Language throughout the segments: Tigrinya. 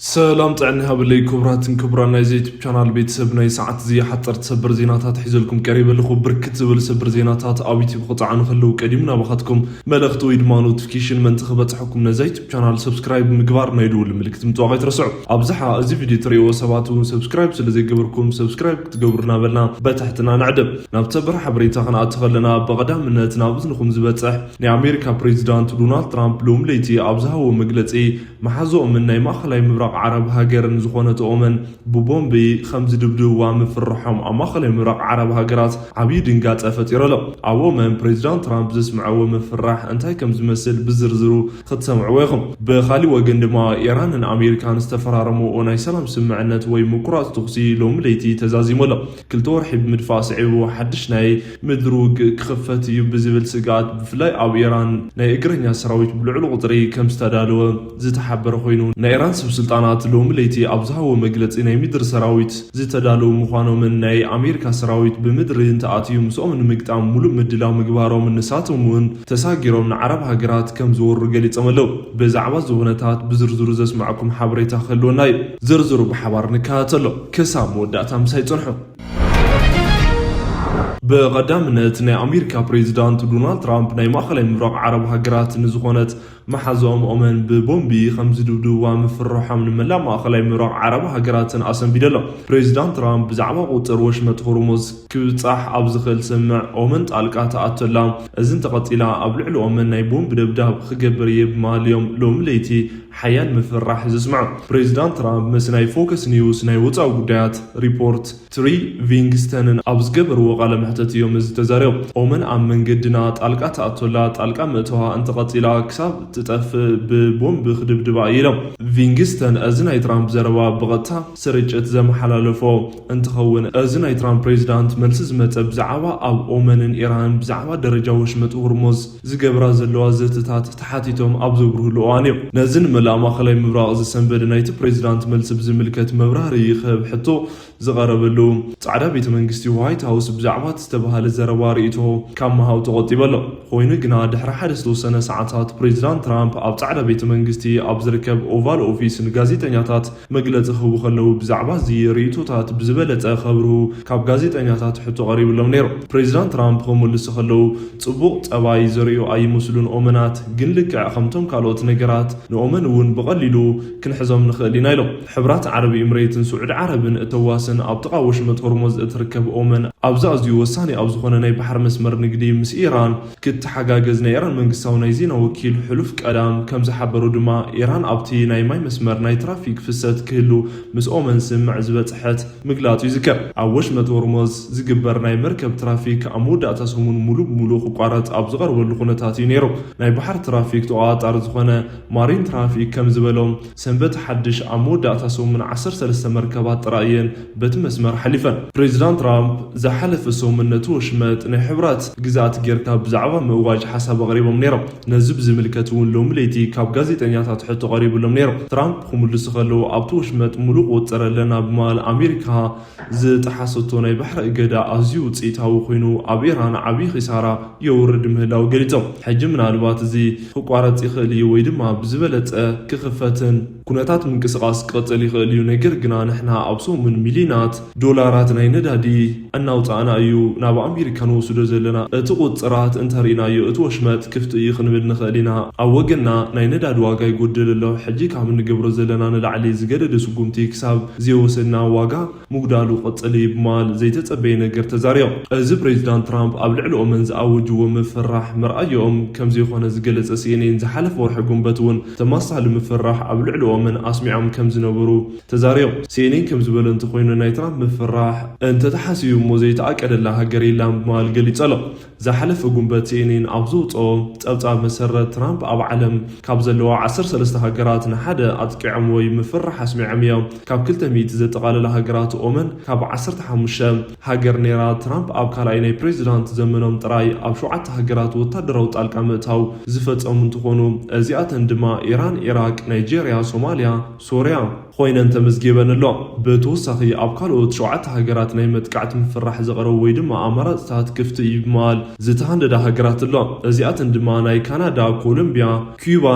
ሰላም ጥዕና ይሃበለይ ክቡራትን ክቡራን ናይዚ ዩቱብ ቻናል ቤተሰብ፣ ናይ ሰዓት እዚ ሓፀርቲ ሰበር ዜናታት ሒዘልኩም ቀሪበ ኣለኹ። ብርክት ዝበሉ ሰበር ዜናታት ኣብ ዩቱብ ክፀዓኑ ከለዉ ቀዲሙ ናባኻትኩም መልእኽቲ ወይ ድማ ኖቲፊኬሽን ምእንቲ ክበፅሐኩም ነዛ ዩቱብ ቻናል ሰብስክራይብ ምግባር ናይ ደወል ምልክት ምጥዋቕ ኣይትረስዑ። ኣብዝሓ እዚ ቪድዮ ትሪእዎ ሰባት እውን ሰብስክራይብ ስለ ዘይገበርኩም ሰብስክራይብ ክትገብሩ እናበልና በትሕትና ንዕድም። ናብ ሰበር ሓበሬታ ክንኣቱ ከለና ብቐዳምነት ናብ እዝንኹም ዝበፅሕ ናይ ኣሜሪካ ፕሬዚዳንት ዶናልድ ትራምፕ ሎም ለይቲ ኣብ ዝሃቦ መግለፂ መሓዝኦምን ናይ ማእኸላይ ምብራቕ ዓረብ ሃገርን ዝኾነት ኦመን ብቦምቢ ከም ዝድብድብዋ ምፍርሖም ኣብ ማእኸላይ ምብራቕ ዓረብ ሃገራት ዓብዪ ድንጋፀ ፈጢሩ ኣሎ። ኣብ ኦመን ፕሬዚዳንት ትራምፕ ዘስምዐዎ ምፍራሕ እንታይ ከም ዝመስል ብዝርዝሩ ክትሰምዕዎ ኢኹም። ብኻሊእ ወገን ድማ ኢራንን ኣሜሪካን ዝተፈራረምዎ ናይ ሰላም ስምምዕነት ወይ ምቁራፅ ተኹሲ ሎም ለይቲ ተዛዚሙ ኣሎ። ክልተ ወርሒ ብምድፋእ ስዒቡ ሓድሽ ናይ ምድሪ ውግእ ክኽፈት እዩ ብዝብል ስግኣት ብፍላይ ኣብ ኢራን ናይ እግረኛ ሰራዊት ብልዑል ቁፅሪ ከም ዝተዳለወ ዝተሓበረ ኮይኑ ናይ ኢራን ሰብ ስልጣናት ሎሚ ለይቲ ኣብ ዝሃቦ መግለፂ ናይ ምድሪ ሰራዊት ዝተዳለዉ ምዃኖምን ናይ ኣሜሪካ ሰራዊት ብምድሪ እንተኣትዩ ምስኦም ንምግጣም ሙሉእ ምድላው ምግባሮምን ንሳቶም እውን ተሳጊሮም ንዓረብ ሃገራት ከም ዝወሩ ገሊፆም ኣለዉ። ብዛዕባ እዚ ኩነታት ብዝርዝሩ ዘስማዕኩም ሓበሬታ ክህልወና እዩ። ዝርዝሩ ብሓባር ንከታተሎ። ክሳብ መወዳእታ ምሳይ ፅንሑ። ብቐዳምነት ናይ ኣሜሪካ ፕሬዚዳንት ዶናልድ ትራምፕ ናይ ማእኸላይ ምብራቕ ዓረብ ሃገራት ንዝኾነት መሓዝኦም ኦመን ብቦምቢ ከም ዝድብድብዋ ምፍርሖም ንመላእ ማእኸላይ ምብራቕ ዓረብ ሃገራትን ኣሰንቢዱ ኣሎ። ፕሬዚዳንት ትራምፕ ብዛዕባ ቁፅር ወሽመጥ ሆርሙዝ ክብፃሕ ኣብ ዝኽእል ስምምዕ ኦመን ጣልቃ ትኣቶላ፣ እዚ እንተቐፂላ ኣብ ልዕሊ ኦመን ናይ ቦምብ ደብዳብ ክገብር እየ ብምባል እዮም ሎም ለይቲ ሓያል ምፍራሕ ዘስምዑ። ፕሬዚዳንት ትራምፕ ምስ ናይ ፎከስ ኒውስ ናይ ወፃኢ ጉዳያት ሪፖርት ትሪ ቪንግስተንን ኣብ ዝገበርዎ ቃለ መሕተት እዮም እዚ ተዛሪቦም። ኦመን ኣብ መንገድና ጣልቃ ትኣቶላ፣ ጣልቃ ምእተዋ እንተቐፂላ ክሳብ ትጠፍእ ብቦምብ ክድብድባ እዩ ኢሎም። ቪንግስተን እዚ ናይ ትራምፕ ዘረባ ብቐጥታ ስርጭት ዘመሓላለፎ እንትኸውን፣ እዚ ናይ ትራምፕ ፕሬዚዳንት መልሲ ዝመፀ ብዛዕባ ኣብ ኦመንን ኢራንን ብዛዕባ ደረጃ ወሽመጥ ሆርሙዝ ዝገብራ ዘለዋ ዘተታት ተሓቲቶም ኣብ ዘብርህሉ እዋን እዩ። ነዚ ንመላእ ማእኸላይ ምብራቕ ዝሰንበደ ናይቲ ፕሬዚዳንት መልሲ ብዝምልከት መብራህርሂ ክህብ ሕቶ ዝቐረበሉ ጻዕዳ ቤተ መንግስቲ ዋይት ሃውስ ብዛዕባ እቲ ዝተባህለ ዘረባ ርእይቶ ካብ ምሃብ ተቖጢቡ ኣሎ። ኮይኑ ግና ድሕሪ ሓደ ዝተወሰነ ሰዓታት ፕሬዚዳንት ትራምፕ ኣብ ጻዕዳ ቤተ መንግስቲ ኣብ ዝርከብ ኦቫል ኦፊስ ንጋዜጠኛታት መግለጺ ክህቡ ከለዉ ብዛዕባ እዚ ርእይቶታት ብዝበለጸ ከብርሁ ካብ ጋዜጠኛታት ሕቶ ቀሪብሎም ነይሩ። ፕሬዚዳንት ትራምፕ ክምልሱ ከለዉ ጽቡቕ ጸባይ ዘርእዩ ኣይመስሉን ኦመናት፣ ግን ልክዕ ከምቶም ካልኦት ነገራት ንኦመን እውን ብቐሊሉ ክንሕዞም ንኽእል ኢና ኢሎም። ሕብራት ዓረብ ኤምሬትን ስዑዲ ዓረብን እተዋስን ኣብ ጥቓ ወሽመጥ ሆርሙዝ እትርከብ ኦመን ኣብዚ ኣዝዩ ወሳኒ ኣብ ዝኾነ ናይ ባሕሪ መስመር ንግዲ ምስ ኢራን ክትተሓጋገዝ ናይ ኢራን መንግስታዊ ናይ ዜና ወኪል ሕሉፍ ቀዳም ከም ዝሓበሩ ድማ ኢራን ኣብቲ ናይ ማይ መስመር ናይ ትራፊክ ፍሰት ክህሉ ምስ ኦመን ስምምዕ ዝበጽሐት ምግላጹ ይዝከር። ኣብ ወሽመጥ ሆርሙዝ ዝግበር ናይ መርከብ ትራፊክ ኣብ መወዳእታ ሰሙን ሙሉ ብሙሉ ክቋረጽ ኣብ ዝቐርበሉ ኩነታት እዩ ነይሩ። ናይ ባሕሪ ትራፊክ ተቖጻጻሪ ዝኾነ ማሪን ትራፊክ ከም ዝበሎም ሰንበት ሓድሽ ኣብ መወዳእታ ሰሙን ዓሰርተ ሰለስተ መርከባት ጥራይ እየን በቲ መስመር ሓሊፈን። ፕሬዚዳንት ትራምፕ ዝሓለፈ ሰሙን ነቲ ወሽመጥ ናይ ሕቡራት ግዝኣት ጌርካ ብዛዕባ ምእዋጅ ሓሳብ ኣቕሪቦም ነይሮም። ነዚ ብዝምልከት እውን ሎሚ ለይቲ ካብ ጋዜጠኛታት ሕቶ ቀሪብሎም ነይሮም። ትራምፕ ክምልሱ ከለዉ ኣብቲ ወሽመጥ ሙሉእ ቁፅር ኣለና ብምባል ኣሜሪካ ዝጠሓሰቶ ናይ ባሕሪ እገዳ ኣዝዩ ውፅኢታዊ ኮይኑ ኣብ ኢራን ዓብዪ ኺሳራ የውርድ ምህላው ገሊጾም። ሕጂ ምናልባት እዚ ክቋረጽ ይኽእል እዩ ወይ ድማ ብዝበለጸ ክኽፈትን ኩነታት ምንቅስቓስ ክቕጽል ይኽእል እዩ። ነገር ግና ንሕና ኣብ ሰሙን ሚሊዮናት ዶላራት ናይ ነዳዲ እናውጻእና እዩ ናብ ኣሜሪካ ንወስዶ ዘለና። እቲ ቁጽራት እንተሪእናዮ እቲ ወሽመጥ ክፍቲ እዩ ክንብል ንኽእል ኢና። ኣብ ወገንና ናይ ነዳዲ ዋጋ ይጎድል ኣሎ። ሕጂ ካብ እንገብሮ ዘለና ንላዕሊ ዝገደደ ስጉምቲ ክሳብ ዘይወሰድና ዋጋ ምጉዳሉ ክቕጽል እዩ ብምባል ዘይተጸበየ ነገር ተዛሪቦም። እዚ ፕሬዚዳንት ትራምፕ ኣብ ልዕሊ ኦመን ዝኣወጅዎ ምፍራሕ መርኣይኦም ከም ዘይኮነ ዝገለጸ ሲኤንኤን ዝሓለፈ ወርሒ ጉንበት እውን ተመሳሳሊ ምፍራሕ ኣብ ልዕሊ ኦመን ኣስሚዖም ከም ዝነበሩ ተዛሪቦም። ሲኤንኤን ከም ዝበሎ እንተኾይኑ ናይ ትራምፕ ምፍራሕ እንተተሓሲቡ እሞ ዘይተኣቀደላ ሃገር የላን ብምባል ገሊጹ ኣሎ። ዝሓለፈ ጉንበት ሲኤንኤን ኣብ ዘውፅኦ ፀብፃብ መሰረት ትራምፕ ኣብ ዓለም ካብ ዘለዋ ዓሰርተ ሰለስተ ሃገራት ንሓደ ኣጥቂዖም ወይ ምፍራሕ ኣስሚዖም እዮም። ካብ ክልተ ሚእቲ ዘጠቓለላ ሃገራት ኦመን ካብ ዓሰርተ ሓሙሽተ ሃገር ነይራ። ትራምፕ ኣብ ካልኣይ ናይ ፕሬዚዳንት ዘመኖም ጥራይ ኣብ ሸውዓተ ሃገራት ወታደራዊ ጣልቃ ምእታው ዝፈፀሙ እንትኾኑ እዚኣተን ድማ ኢራን፣ ኢራቅ፣ ናይጄርያ፣ ሶማልያ፣ ሶርያ ኮይነን ተመዝጊበን ኣለዋ። ብተወሳኺ ኣብ ካልኦት ሸውዓተ ሃገራት ናይ መጥቃዕቲ ምፍራሕ ዘቕረቡ ወይ ድማ ኣማራፅታት ክፍቲ እዩ ብምባል ዝተሃንደዳ ሃገራት ኣሎ። እዚኣተን ድማ ናይ ካናዳ፣ ኮሎምቢያ፣ ኪዩባ፣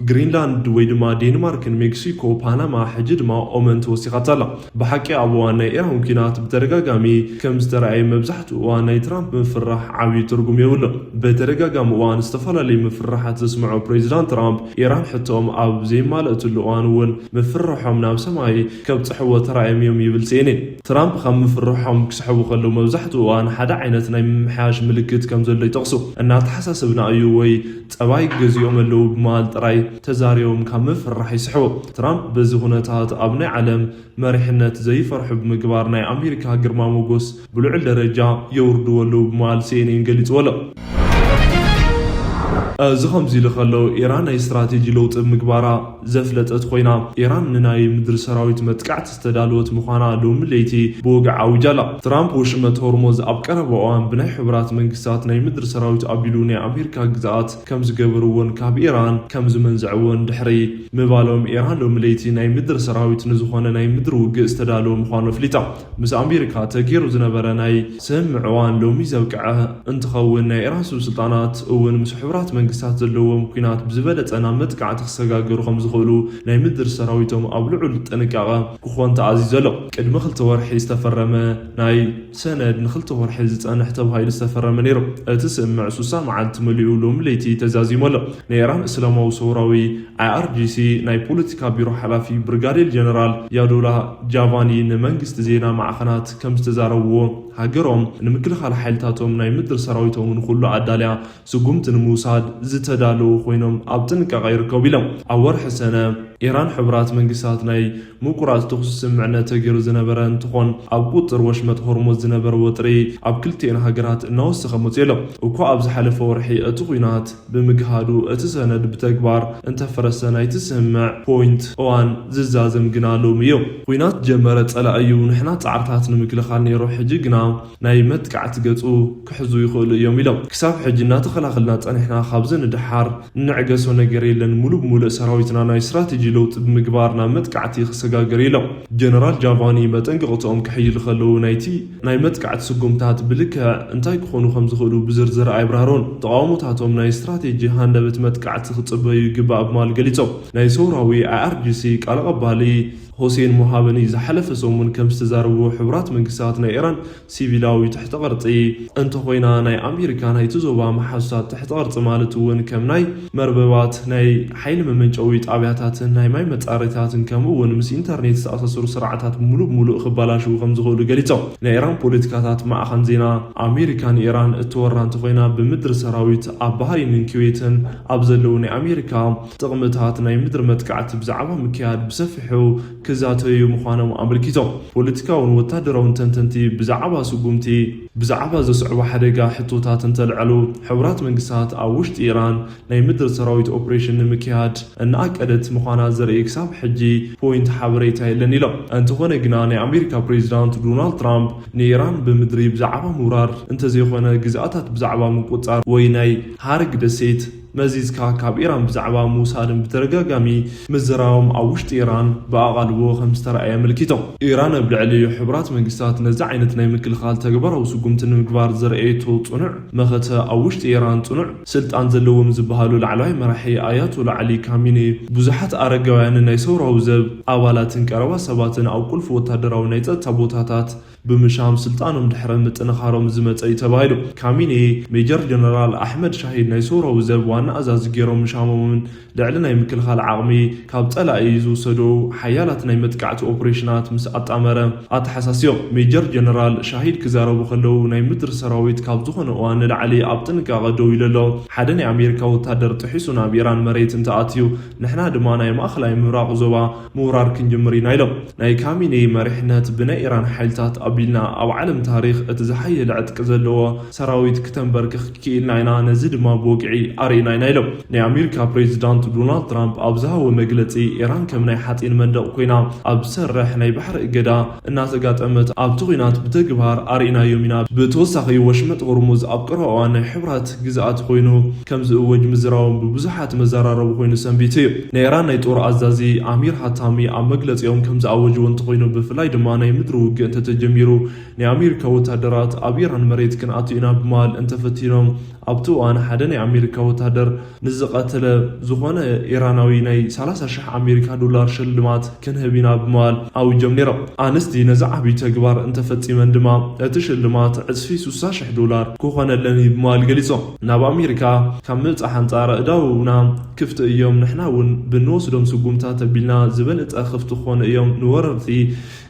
ግሪንላንድ ወይ ድማ ዴንማርክን ሜክሲኮ፣ ፓናማ፣ ሕጂ ድማ ኦመን ተወሲኻታ ኣላ። ብሓቂ ኣብ እዋን ናይ ኢራን ኲናት ብተደጋጋሚ ከም ዝተረኣየ መብዛሕትኡ እዋን ናይ ትራምፕ ምፍራሕ ዓብዪ ትርጉም የብሉን። ብተደጋጋሚ እዋን ዝተፈላለዩ ምፍርራሓት ዘስምዑ ፕሬዚዳንት ትራምፕ፣ ኢራን ሕቶኦም ኣብ ዘይማለእትሉ እዋን እውን ምፍርሖም ናብ ሰማይ ከብፅሕዎ ተራእዮም እዮም ይብል ሲ ኤን ኤን። ትራምፕ ካብ ምፍርሖም ክስሕቡ ከለዉ መብዛሕትኡ እዋን ሓደ ዓይነት ናይ ምምሕያሽ ምልክት ከም ዘሎ ይጠቕሱ። እናተሓሳሰብና እዩ ወይ ጸባይ ገዚኦም ኣለዉ ብምባል ጥራይ ተዛሪቦም ካብ ምፍርራሕ ይስሕቡ። ትራምፕ በዚ ኩነታት ኣብ ናይ ዓለም መሪሕነት ዘይፈርሑ ብምግባር ናይ ኣሜሪካ ግርማ ሞጎስ ብልዑል ደረጃ የውርድዎ ኣለዉ ብምባል ሲ ኤን ኤን ገሊጽዎ ኣሎ። እዚ ከምዚ ኢሉ ከሎ፣ ኢራን ናይ ስትራቴጂ ለውጢ ምግባራ ዘፍለጠት ኮይና፣ ኢራን ንናይ ምድሪ ሰራዊት መጥቃዕቲ ዝተዳለወት ምዃና ሎሚ ለይቲ ብወግዒ ኣዊጃ ኣላ። ትራምፕ ወሽመጥ ሆርሞዝ ኣብ ቀረባ እዋን ብናይ ሕቡራት መንግስታት ናይ ምድሪ ሰራዊት ኣቢሉ ናይ ኣሜሪካ ግዝኣት ከም ዝገበርዎን ካብ ኢራን ከም ዝመንዝዕዎን ድሕሪ ምባሎም፣ ኢራን ሎሚ ለይቲ ናይ ምድሪ ሰራዊት ንዝኾነ ናይ ምድሪ ውግእ ዝተዳለወ ምዃኑ ኣፍሊጣ። ምስ ኣሜሪካ ተገይሩ ዝነበረ ናይ ስምምዕ እዋን ሎሚ ዘብቅዐ እንትኸውን፣ ናይ ኢራን ስብ ስልጣናት እውን ምስ ሕቡራት መንግስታት ዘለዎም ኲናት ብዝበለጸ ናብ መጥቃዕቲ ክሰጋገሩ ከም ዝኽእሉ ናይ ምድር ሰራዊቶም ኣብ ልዑል ጥንቃቐ ክኾን ተኣዚዙ ኣሎ። ቅድሚ ክልተ ወርሒ ዝተፈረመ ናይ ሰነድ ንክልተ ወርሒ ዝጸንሕ ተባሂሉ ዝተፈረመ ነይሩ። እቲ ስምምዕ ሱሳ መዓልቲ መሊኡ ሎሚ ለይቲ ተዛዚሙ ኣሎ። ናይ ኢራን እስላማዊ ሰውራዊ፣ ኣይ ኣር ጂ ሲ፣ ናይ ፖለቲካ ቢሮ ሓላፊ ብርጋዴር ጀነራል ያዶላ ጃቫኒ ንመንግስቲ ዜና ማዕኸናት ከም ዝተዛረብዎ፣ ሃገሮም ንምክልኻል ሓይልታቶም ናይ ምድር ሰራዊቶም ንኹሉ ኣዳልያ ስጉምቲ ንምውሳድ ዝተዳለዉ ኮይኖም ኣብ ጥንቃቐ ይርከቡ ኢሎም። ኣብ ወርሒ ሰነ ኢራን ሕቡራት መንግስታት ናይ ምቁራጽ ተኹሲ ስምምዕነት ተገይሩ ዝነበረ እንትኾን፣ ኣብ ቁጥጥር ወሽመጥ ሆርሙዝ ዝነበረ ወጥሪ ኣብ ክልቲኤን ሃገራት እናወሰኸ መፅኡ ኣሎ። እኳ ኣብ ዝሓለፈ ወርሒ እቲ ኲናት ብምግሃዱ እቲ ሰነድ ብተግባር እንተፈረሰ፣ ናይቲ ስምምዕ ፖይንት እዋን ዝዛዘም ግና ሎሚ እዩ። ኲናት ጀመረ ጸላኢ እዩ፣ ንሕና ጻዕርታት ንምክልኻል ነይሩ፣ ሕጂ ግና ናይ መጥቃዕቲ ገጹ ክሕዙ ይኽእሉ እዮም ኢሎም። ክሳብ ሕጂ እናተኸላኸልና ጸኒሕና፣ ካብዚ ንደሓር እንዕገሶ ነገር የለን፣ ሙሉእ ብሙሉእ ሰራዊትና ናይ ስትራቴጂ ለውጢ ብምግባር ናብ መጥቃዕቲ ክሰጋገር እዩ ኢሎም። ጀነራል ጃቫኒ መጠንቀቕትኦም ክሕይሉ ከለዉ፣ ናይቲ ናይ መጥቃዕቲ ስጉምታት ብልክዕ እንታይ ክኾኑ ከም ዝኽእሉ ብዝርዝር ኣይብራህሩን። ተቓውሞታቶም ናይ ስትራቴጂ ሃንደበት መጥቃዕቲ ክጽበዩ ይግባእ ብምባል ገሊጾም። ናይ ሰውራዊ ኣይ ኣር ጂ ሲ ቃል ኣቐባሊ ሆሴን ሞሃበኒ ዝሓለፈ ሰሙን ከም ዝተዛረቡ፣ ሕቡራት መንግስታት ናይ ኢራን ሲቪላዊ ትሕቲ ቅርጺ እንተኾይና፣ ናይ ኣሜሪካ ናይቲ ዞባ መሓዙታት ትሕቲ ቅርጺ ማለት እውን ከም ናይ መርበባት፣ ናይ ሓይሊ መመንጨዊ ጣብያታትን ናይ ማይ መጻረይታትን ከምኡ እውን ምስ ኢንተርኔት ዝተኣሳሰሩ ስርዓታት ሙሉእ ብሙሉእ ክበላሽዉ ከም ዝኽእሉ ገሊጾም። ናይ ኢራን ፖለቲካታት ማዕኸን ዜና ኣሜሪካ ንኢራን እትወራ እንተኾይና፣ ብምድሪ ሰራዊት ኣብ ባህሪንን ኩዌትን ኣብ ዘለዉ ናይ ኣሜሪካ ጥቕምታት ናይ ምድሪ መጥቃዕቲ ብዛዕባ ምክያድ ብሰፊሑ ክዛተዩ ምዃኖም ኣመልኪቶም። ፖለቲካውን ወታደራውን ተንተንቲ ብዛዕባ ስጉምቲ ብዛዕባ ዘስዕቦ ሓደጋ ሕቶታት እንተልዐሉ፣ ሕቡራት መንግስታት ኣብ ውሽጢ ኢራን ናይ ምድሪ ሰራዊት ኦፕሬሽን ንምክያድ እናኣቀደት ምዃና ዘርኢ ክሳብ ሕጂ ፖይንት ሓበሬታ የለን ኢሎም። እንተኾነ ግና፣ ናይ ኣሜሪካ ፕሬዚዳንት ዶናልድ ትራምፕ ንኢራን ብምድሪ ብዛዕባ ምውራር እንተዘይኮነ፣ ግዝኣታት ብዛዕባ ምቁጻር ወይ ናይ ሃርግ ደሴት መዚዝካ ካብ ኢራን ብዛዕባ ምውሳድን ብተደጋጋሚ ምዝራቦም ኣብ ውሽጢ ኢራን ብኣቓልቦ ከም ዝተረኣየ ኣመልኪቶም። ኢራን ኣብ ልዕሊ ሕቡራት መንግስታት ነዚ ዓይነት ናይ ምክልኻል ተግባራዊ ስጉምቲ ንምግባር ዘርኣየቶ ጽኑዕ መኸተ፣ ኣብ ውሽጢ ኢራን ጽኑዕ ስልጣን ዘለዎም ዝበሃሉ ላዕለዋይ መራሒ ኣያቶላ ዓሊ ካሚኒ ብዙሓት ኣረጋውያንን ናይ ሰውራዊ ዘብ ኣባላትን ቀረባ ሰባትን ኣብ ቁልፊ ወታደራዊ ናይ ጸጥታ ቦታታት ብምሻም ስልጣኖም ድሕሪ ምጥንኻሮም ዝመጸ እዩ ተባሂሉ። ካሚኔ ሜጀር ጀነራል ኣሕመድ ሻሂድ ናይ ሰውራዊ ዘብ ዋና ኣዛዚ ገይሮም ምሻሞምን ልዕሊ ናይ ምክልኻል ዓቕሚ ካብ ጸላኢ ዝውሰዱ ሓያላት ናይ መጥቃዕቲ ኦፕሬሽናት ምስ ኣጣመረ ኣተሓሳስዮም። ሜጀር ጀነራል ሻሂድ ክዛረቡ ከለዉ፣ ናይ ምድሪ ሰራዊት ካብ ዝኾነ እዋን ንላዕሊ ኣብ ጥንቃቐ ደው ኢሉ ኣሎ። ሓደ ናይ ኣሜሪካ ወታደር ጥሒሱ ናብ ኢራን መሬት እንተኣትዩ፣ ንሕና ድማ ናይ ማእኸላይ ምብራቕ ዞባ ምውራር ክንጅምር ኢና ኢሎም። ናይ ካሚኔ መሪሕነት ብናይ ኢራን ሓይልታት ኣቢልና ኣብ ዓለም ታሪኽ እቲ ዝሓየለ ዕጥቂ ዘለዎ ሰራዊት ክተንበርክኽ ክኢልና ኢና፣ ነዚ ድማ ብወግዒ ኣርኢና ኢና ኢሎም። ናይ ኣሜሪካ ፕሬዚዳንት ዶናልድ ትራምፕ ኣብ ዝሃቦ መግለጺ፣ ኢራን ከም ናይ ሓፂን መንደቕ ኮይና ኣብ ዝሰርሕ ናይ ባሕሪ እገዳ እናተጋጠመት ኣብቲ ኲናት ብተግባር ኣርኢናዮም ኢና። ብተወሳኺ ወሽመጥ ሆርሙዝ ኣብ ቀረባ እዋን ናይ ሕቡራት ግዝኣት ኮይኑ ከም ዝእወጅ ምዝራቦም ብብዙሓት መዘራረቢ ኮይኑ ሰንቢቱ እዩ። ናይ ኢራን ናይ ጦር ኣዛዚ ኣሚር ሃታሚ ኣብ መግለጺኦም ከም ዝኣወጅዎ እንተኾይኑ፣ ብፍላይ ድማ ናይ ምድሪ ውግእ እንተተጀሚሩ ነይሩ። ናይ ኣሜሪካ ወታደራት ኣብ ኢራን መሬት ክንኣቱ ኢና ብምባል እንተፈቲኖም፣ ኣብቲ እዋን ሓደ ናይ ኣሜሪካ ወታደር ንዝቐተለ ዝኾነ ኢራናዊ ናይ ሰላሳ ሽሕ ኣሜሪካ ዶላር ሽልማት ክንህብ ኢና ብምባል ኣውጆም ነይሮም። ኣንስቲ ነዚ ዓብዪ ተግባር እንተፈጺመን ድማ እቲ ሽልማት ዕጽፊ ስሳ ሽሕ ዶላር ክኾነለን እዩ ብምባል ገሊጾም። ናብ ኣሜሪካ ካብ ምብጻሕ ኣንጻር ኣእዳውና ክፍቲ እዮም፣ ንሕና እውን ብንወስዶም ስጉምታት ኣቢልና ዝበለጸ ክፍቲ ክኾኑ እዮም፣ ንወረርቲ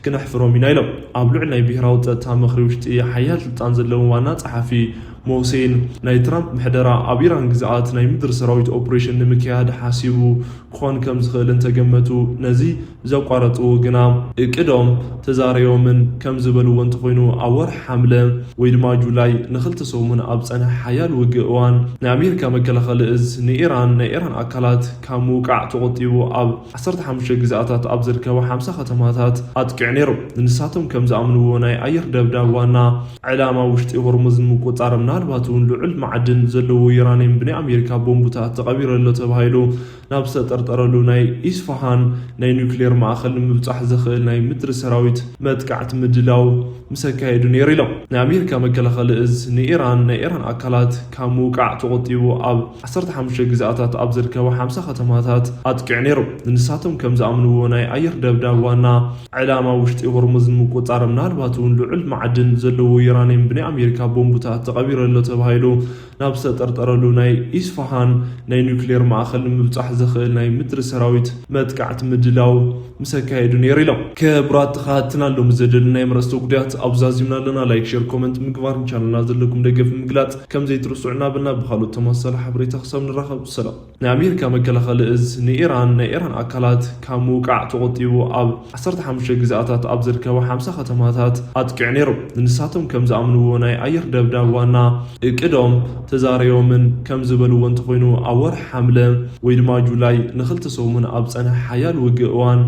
ክነሕፍሮም ኢና ኢሎም። ኣብ ልዕሊ ናይ ብሄራዊ ጸጥታ ምኽሪ ውሽጢ ሓያል ስልጣን ዘለዎም ዋና ጸሓፊ ሞሁሴን፣ ናይ ትራምፕ ምሕደራ ኣብ ኢራን ግዝኣት ናይ ምድሪ ሰራዊት ኦፕሬሽን ንምክያድ ሓሲቡ ክኾን ከም ዝኽእል እንተገመቱ፣ ነዚ ዘቋረጽዎ ግና እቅዶም ተዛረዮምን ከም ዝበልዎ እንተኾይኑ፣ ኣብ ወርሒ ሓምለ ወይ ድማ ጁላይ ንኽልተ ሰሙን ኣብ ጸንሐ ሓያል ውግእ እዋን፣ ናይ ኣሜሪካ መከላኸሊ እዝ ንኢራን ናይ ኢራን ኣካላት ካብ ምውቃዕ ተቖጢቡ ኣብ ዓሰርተ ሓሙሽተ ግዝኣታት ኣብ ዝርከባ ሓምሳ ከተማታት ኣጥቂዑ ነይሩ። ንሳቶም ከም ዝኣምንዎ ናይ ኣየር ደብዳብ ዋና ዕላማ ውሽጢ ሆርሙዝ ንምቁጽጻር፣ ምናልባት እውን ልዑል ማዕድን ዘለዎ ዩራኒየም ብናይ ኣሜሪካ ቦምቡታት ተቐቢሩ ኣሎ ተባሂሉ ናብ ዝተጠርጠረሉ ናይ ኢስፋሃን ናይ ኒውክሌር ማእኸል ንምብጻሕ ዘኽእል ናይ ምድሪ ሰራዊት መጥቃዕቲ ምድላው ምስ ኣካየዱ ነይሩ ኢሎም። ናይ ኣሜሪካ መከላኸሊ እዝ ንኢራን ናይ ኢራን ኣካላት ካብ ምውቃዕ ተቖጢቡ ኣብ ዓሰርተ ሓሙሽተ ግዝኣታት ኣብ ዝርከባ ሓምሳ ከተማታት ኣጥቂዑ ነይሩ። ንሳቶም ከም ዝኣምንዎ ናይ ኣየር ደብዳብ ዋና ዕላማ ውሽጢ ሆርሙዝ ንምቁጽጻር፣ ምናልባት እውን ልዑል ማዕድን ዘለዎ ዩራኒየም ብናይ ኣሜሪካ ቦምቡታት ተቐቢሩ ኣሎ ተባሂሉ ናብ ዝተጠርጠረሉ ናይ ኢስፋሃን ናይ ኒውክሌር ማእኸል ንምብጻሕ ዘኽእል ናይ ምድሪ ሰራዊት መጥቃዕቲ ምድላው ምስ ኣካየዱ ነይሩ ኢሎም። ክቡራት ተኸታተልትና፣ ሎሚ ዘደለና ናይ መረስተ ጉዳያት ኣብዚ ዛዚምና ኣለና። ላይክ፣ ሼር፣ ኮመንት ምግባር፣ ንቻነልና ዘለኩም ደገፍ ምግላጽ ከም ዘይትርስዑ እናበልና፣ ብኻልኦት ተመሳሳሊ ሓበሬታ ክሳብ ንራኸብ ሰላም። ናይ ኣሜሪካ መከላኸሊ እዝ ንኢራን ናይ ኢራን ኣካላት ካብ ምውቃዕ ተቖጢቡ ኣብ ዓሰርተ ሓሙሽተ ግዝኣታት ኣብ ዝርከባ ሓምሳ ከተማታት ኣጥቂዑ ነይሩ። ንሳቶም ከም ዝኣምንዎ ናይ ኣየር ደብዳብ ዋና እቅዶም ተዛረዮምን ከም ዝበልዎ እንተኾይኑ፣ ኣብ ወርሒ ሓምለ ወይ ድማ ጁላይ ንኽልተ ሰሙን ኣብ ጸንሐ ሓያል ውግእ እዋን